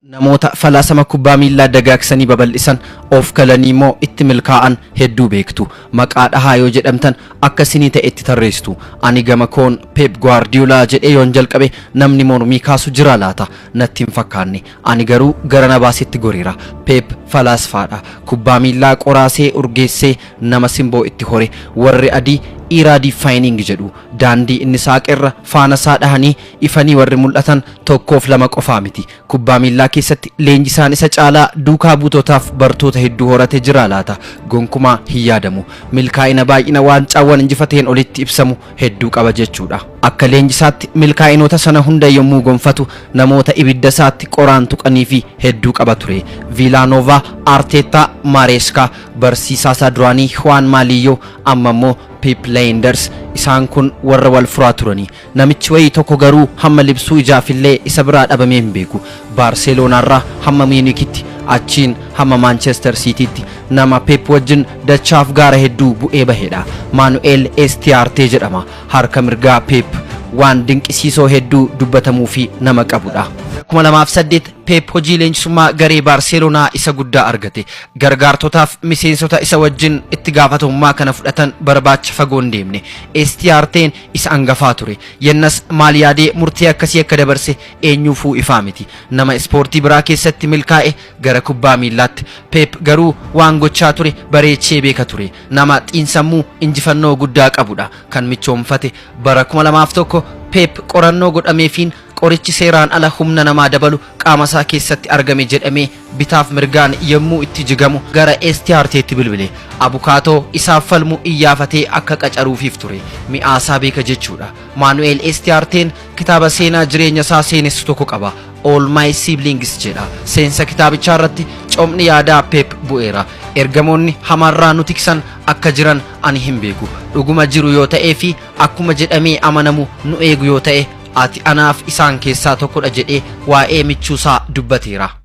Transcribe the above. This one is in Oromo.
Namoota falaasama kubbaa miillaa dagaagsanii babal'isan, of kalanii immoo itti milkaa'an hedduu beektu. Maqaa dhahaa yoo jedhamtan akka isinii ta'etti tarreessitu. Ani gama koon Pep Guardiola jedhee yoon jalqabe namni mormii kaasu jira laata? Natti hin fakkaanne. Ani garuu gara na baasetti goreera. Pep falaasfaadha. Kubbaa miillaa qoraasee urgeessee nama simboo itti hore. Warri adii "era defining" jedhu. Daandii inni saaqerra faana isaa dhahanii ifanii warri mul'atan tokkoof lama qofaa miti. Kubbaa miillaa keessatti leenjisaan isa caalaa duukaa buutotaaf bartoota hedduu horate jira laata? Gonkumaa hin yaadamu. Milkaa'ina baay'ina waancaawwan injifateen olitti ibsamu hedduu qaba jechuudha. Akka leenjisaatti milkaa'inoota sana hunda yommuu gonfatu namoota ibidda isaatti qoraan tuqanii fi hedduu qaba ture. Viilaanoovaa, Arteetaa, Maareeskaa, barsiisaa isaa duraanii Juan Maaliyyoo, amma immoo Pep Lijnders, isaan kun warra wal furaa turanii. Namichi wayii tokko garuu hamma libsuu ijaafillee isa biraa dhabamee hin beeku. Baarseeloonaarraa hamma Miinikitti, achiin hamma Maanchestar Siitiitti nama Pep wajjin dachaaf gaara hedduu bu'ee bahedha. Maanu'eel Estiyaartee jedhama. Harka mirgaa Pep waan dinqisiisoo hedduu dubbatamuu fi nama qabudha. 2008 Pep hojii leenjisummaa garee Baarseloonaa isa guddaa argate. Gargaartotaaf miseensota isa wajjin itti gaafatamummaa kana fudhatan barbaacha fagoo hin deemne. Estiyaarteen isa angafaa ture. Yennas maal yaadee murtee akkasii akka dabarse eenyuufuu ifaa miti. Nama ispoortii biraa keessatti milkaa'e gara kubbaa miillaatti. Pep garuu waan gochaa ture bareechee beeka ture. Nama xiinsammuu injifannoo guddaa qabudha. Kan michoomfate bara 2001 Pep qorannoo godhameefiin qorichi seeraan ala humna namaa dabalu qaama isaa keessatti argame jedhamee bitaaf mirgaan yommuu itti jigamu gara Estiyaarteetti bilbile. Abukaatoo isaaf falmu iyyaafatee akka qacaruufiif ture. Mi'aasaa beeka jechuudha. Maanu'eel Estiyaarteen kitaaba seenaa jireenya isaa seenessu tokko qaba. "All My Siblings" jedha. Seensa kitaabichaa irratti comni yaadaa Pep bu'eera. Ergamoonni hamarraa nu tiksan akka jiran ani hin beeku. Dhuguma jiru yoo ta'ee fi akkuma jedhamee amanamu nu eegu yoo ta'e, ati anaaf isaan keessaa tokkodha jedhee waa'ee michuusaa dubbateera.